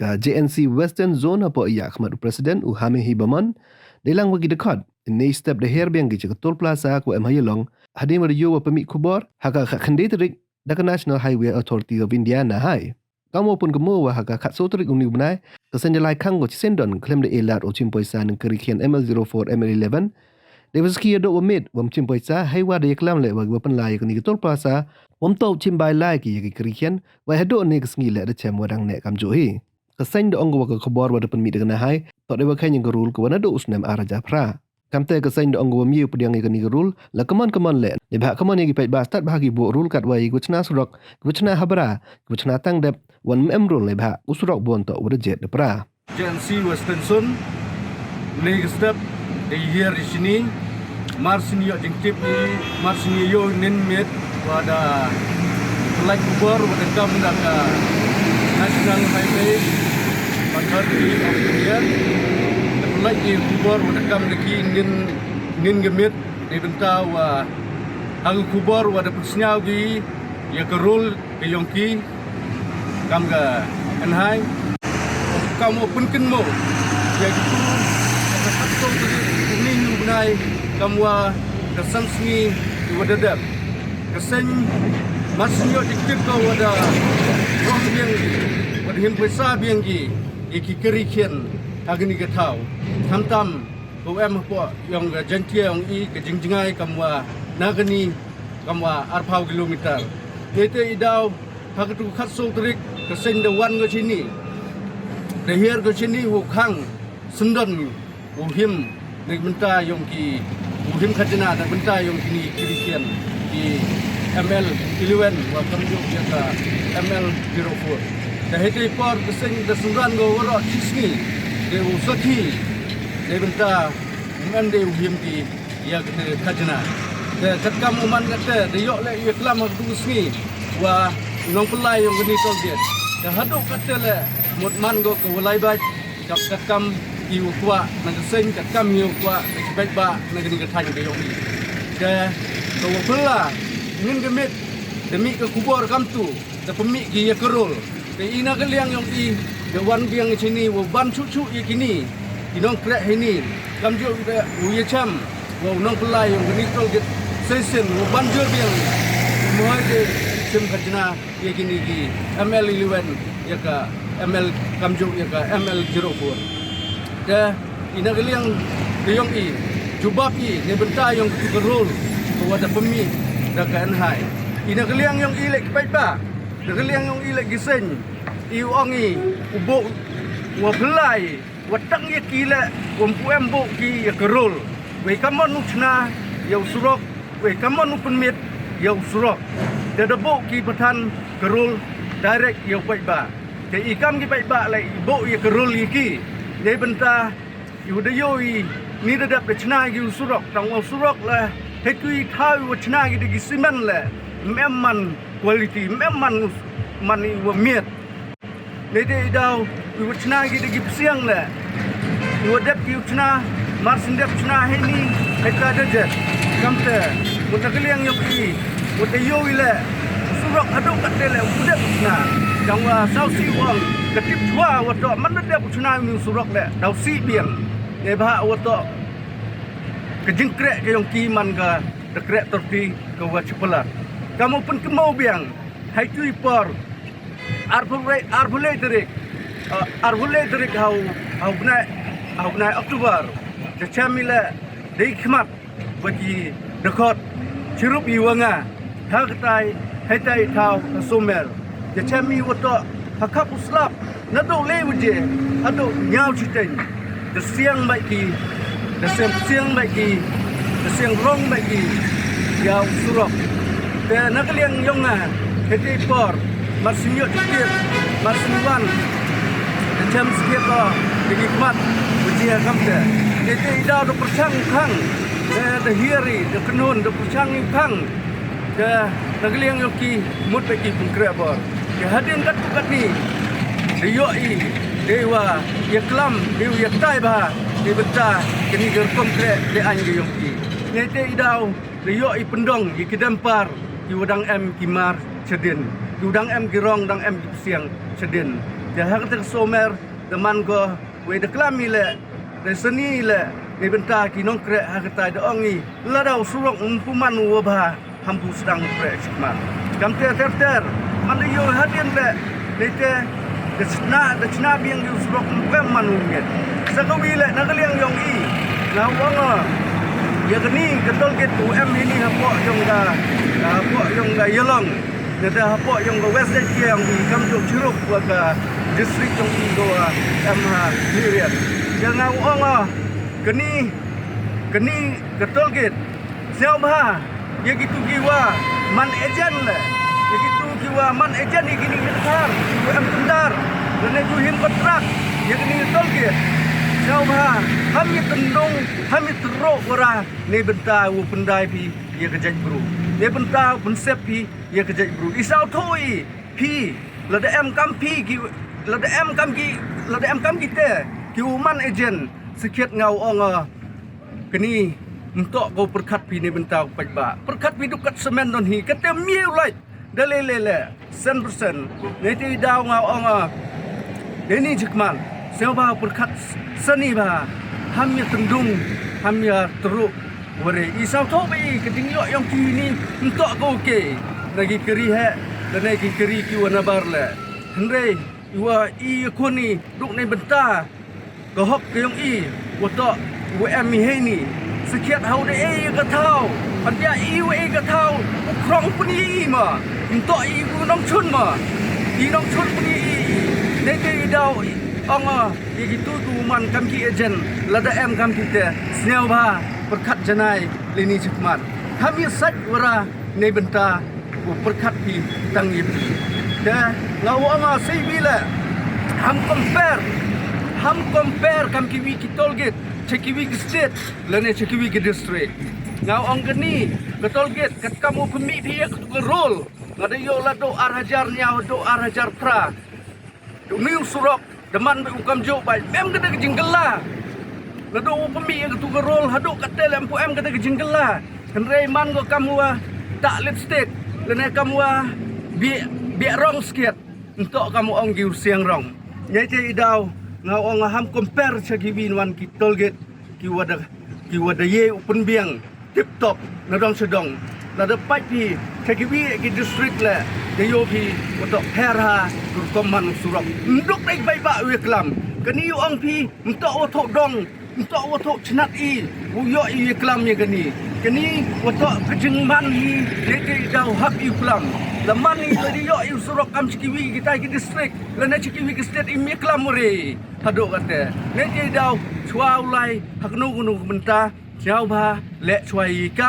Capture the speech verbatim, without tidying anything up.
Ka J N C Western Zone hapoh yakhmat u President u Hamehi Bamon, deilang wa ki dkhot, ini step da hiar biang ki cha ka Toll Plaza kawa em ha Ialong, hadien wa da yoh wa pynmih khubor ha ka khatkhyndai tarik da ka National Highway Authority of India, NHAI. Kam wa pynkynmaw wa ha ka khatsoo tarik uni u bnai, ka seiñ da lai khang ko chi seiñ don khlem da e lad wow chim poisa na ka kari khian M L zero four, M L eleven. Dei wa sakhi hadooh wa miet wym chim poisa, heiwa da yaklam leh wa kiwa pynlai ya kani ka Toll Plaza wym toh chim bai lai ki ya ki kari khian, wei hadooh ini ka sngi leh da chem wa dang neh kamjooh hi. Ka seiñ da ong ko wa ka khubor wa da pynmih da ka NHAI toh dei wa kheiñ ya ka rule kawa nadooh u snem ar hajar phra. Kamte ka seiñ da ong ko wa ym ye u pdiang ya kani ka rule, la kammon kammon leh, neibhah kammon ya ki paidbah stad bha ki booh rule katwa ya kiwa chna surok, kiwa chna ha bra, kiwa chna tang dep, wan ym em rule neibhah u surok boon toh wa da jied da pra. J N C Western Zone, uni ka step da hiar i chini, mar seiñ yoh jingtip i, mar seiñ yoh nin miet, wa da pynlait khubor wa da kam da ka National Highway Authority of India. Da pynlait ki khubor wa da kam da ki nin, nin ka miet, neibynta wa ha ka khubor wa da pynsñiaw ki ya ka rule ka yong ki, kam ka NHAI. Kam wa pynkynmaw ya kitu, ka khatsoo tarik uni u bnai, kam wa ka san sngi wa da dep. Ka seiñ, mar seiñ yoh jingtip ko wa da rong biang ki, wa da him poisa biang ki ya ki kari khian ha kani ka thaw. Khamtam kawa em hapoh yong ka Jaiñtia yong i, ka jingjngai kam wa na kani kam wa arphaw kilometer. Te te i daw, ha katu ka khatsoo tarik, ka seiñ da wan ko chini, da hiar ko chini wow khang syndon wow him na ka bynta yong ki, wow him khajna na ka bynta yong kini ki kari khian, ki M L eleven wa kamjooh ya ka M L zero four. Te heitei i por ka seiñ da syndon ko waroh chi sngi, dei wow sakhi na ka bynta ym em de wow him ki ya kate ka khajna. Te katkam u man kate, da yoh leh yaklam ha katu ka sngi wa u nongpynlai yong kani ka toll gate. Te hadooh kate leh mut man ko kawa lai bait, kat, katkam kiwa kwah na ka seiñ, katkam kiwa kwah na ki paidbah na kani ka thaiñ ka yong i. Te kawa phylla, nin ka miet da mih ka khubor kamtu, da pynmih ki ya ka rule. Te i na ka liang yong i, da wan biang i chini wow ban chooh chooh ya kini ki nongkreh heini, kamjooh da u yachem wa u nongpynlai yong kani ka toll gate station, wow ban joor biang, ym hoi de chim khajna ya kini ki M L eleven, ya ka M L, kamjooh ya ka M L zero four. Te i na ka liang ka yong i, jubab i na ka bynta yong katu ka rule kawa da pynmih da ka NHAI. I na ka liang yong i leh ki paidbah, na ka liang yong i leh ki seiñ, i ong i, u booh wa phylla i, wa tang ya ki leh wym pu em booh ki ya ka rule. Wei kammon u chna ya u surok, wei kammon u pynmiet ya u surok, te da booh ki pathan ka rule direct ya u paidbah. Te i kam ki paidbah leh i booh ya ka rule ya ki, na ka bynta i wa da yoh i, ni da dep da chna ki u surok, tang wa u surok leh, heitu i thaw i wa chna ki da ki cement leh, ym em man quality, ym em man, man i wa miet. Neitei i daw, i wa chna ki da ki psiang leh, i wa dep ki u chna, mar seiñ dep chna heini, heita da jied. Kamte, mut na ka liang yong i, mut da yoh i leh u surok hadooh kate leh u dep u chna. Tang wa sawsih u ong, ka tip chwa wa toh man da dep u chna uni u surok leh, daw sih biang. Neibhah wa toh ka jingkreh ka yong ki man ka da kreh torti kawa chipala. Kam u pynkynmaw biang, heitu i por, arphaw lai, arphaw lai tarik, ah, arphaw lai tarik ha u, ha u bnai, ha u bnai October, da chem i leh dei khmat wa ki dkhot chirup i wa nga, ha katai, heitai i thaw ha Somer. Da chem i wa toh ha khap u slap, nadooh lai waje hadooh ynñiaw chiteiñ, da siang bait ki, da siang, siang bait ki, da siang rong bait ki ya u surok. Te na ka liang yong nga, heitei i por, mar seiñ yoh jingtip, mar seiñ wan, da chem skhiat o da ki khmat waje kamte. Heitei i daw da pyrchang u khang, te da hiar i, da kynhun, da pyrchang i u khang. Te na ka liang yong ki, mut bait ki pynkreh bor. Te hadien kattu katni, da yoh i, dei wa yaklam, dei wa yatai bha na ka bynta kani ka rukom kreh le-aiñ ka yong ki. Neitei i daw da yoh i pyndong ya ki dumper, ki wa dang em ki mar chadien, ki wa dang em ki rong, dang em ki psiang chadien. Te ha kata ka somer, da man ko, wei da klam i le, da sani i le, neibynta ki nongkreh ha kata da ong i, lada u surok ym pu man u wa bha, ham pu sdang u kreh chikmat. Kamte ter ter, man da yoh hadien le, neite, da chna, da chna biang u surok ym pu em man u nget. Sa kawi le, na ka liang yong i, nga ong, ya kani ka toll gate u em hini hapoh yong ka, hapoh yong ka Yalong. Nada hapoh yong ka West Jaintia yong i kamjooh chirup wa ka district yong i ko, ah, em ha Miriam. Ya nga ong, ah, kani, kani ka toll gate. Sñiawbha, ya kitu ki wa man agent le. Ya kitu ki wa man agent ya kini ki thar, ki wa em tender. Lane ki wa him kontrak, ya kini ki toll gate. Sñiawbha, ham ya tyndong, ham ya tyrok wara, neibynta u pyndai phi ya ka jaitbru. Neibynta u pynsep phi ya ka jaitbru. I sñiawthooh i, phi, lada em kam phi ki, lada em kam ki, lada em kam ki te, ki u man agent, sakhiat nga ong, ah, kani, ym toh ko pyrkhat phi neibynta u paidbah. Pyrkhat phi duk kat semen don hi, kate miu lait, da le le le, sen persen. Neite i daw nga ong, ah, neini chikmat, sñiawbha pyrkhat sani bha, ham ya tyndong, ham ya tyrok, ware, i sñiawthooh ba i ka jingyoh yong ki hini, ym toh ko ke, na ki kari he, da na ki kari ki wa nabar le. Hynrei, i wa i ya khun i, duk neibynta ka hok ka yong i, wa toh, wa em i heini. Sakhiat haw da e ya ka thaw, hyndia i wa e ka thaw, u khrong pyni i ma, ym toh i u nongchun ma, i nongchun pyni i, neite i daw, ong, ah, ya kitu ki wa man kam ki agent, lada em kam ki te, sñiawbha, pyrkhat janai, leini chikmat. Ham ya sait wara, neibynta u pyrkhat phi tang ya phi. Te, nga ong, ah, sei bi le, ham compare, ham compare kam kiwi ki toll gate cha kiwi ki state, lane cha kiwi ki district. Nga ong kani ka toll gate, katkam u pynmih phi ya katu ka roll, nga da yoh la dooh ar hajar ynñiaw, dooh ar hajar phra. Uni u surok, da man ba u kamjooh, ba em kata ka jingkylla. Nadooh u pynmih ya katu ka roll, hadooh kate le ym pu em kata ka jingkylla. Hynrei man ko kam wa tah lipstick, lane kam wa biah, biah rong sakhiat. Ym toh kam ong ki u siang rong. Neite i daw, nga ong, ham compare cha kiwi wan ki toll gate, ki wa da, ki wa da ye u pynbiang tip top, nadong chadong. Lada pait phi cha kiwi ki district le, da yoh phi, wa toh pher ha, rukom man u surok. Ym duk dei paidbah u ya klam. Kani u ong phi, ym toh wa thoh dong, ym toh wa thoh chnat i, u yoh i ya klam ya kani. Kani, wa toh ka jingman hi, neite i daw hap i u klam. La man i, lada yoh i u surok kam cha kiwi kitai ki district, lane cha kiwi ki state, i ym ya klam ware. Hadooh kate, neite i daw, chwa u lai, ha kano kano ka bynta, sñiawbha, leh chwa i ka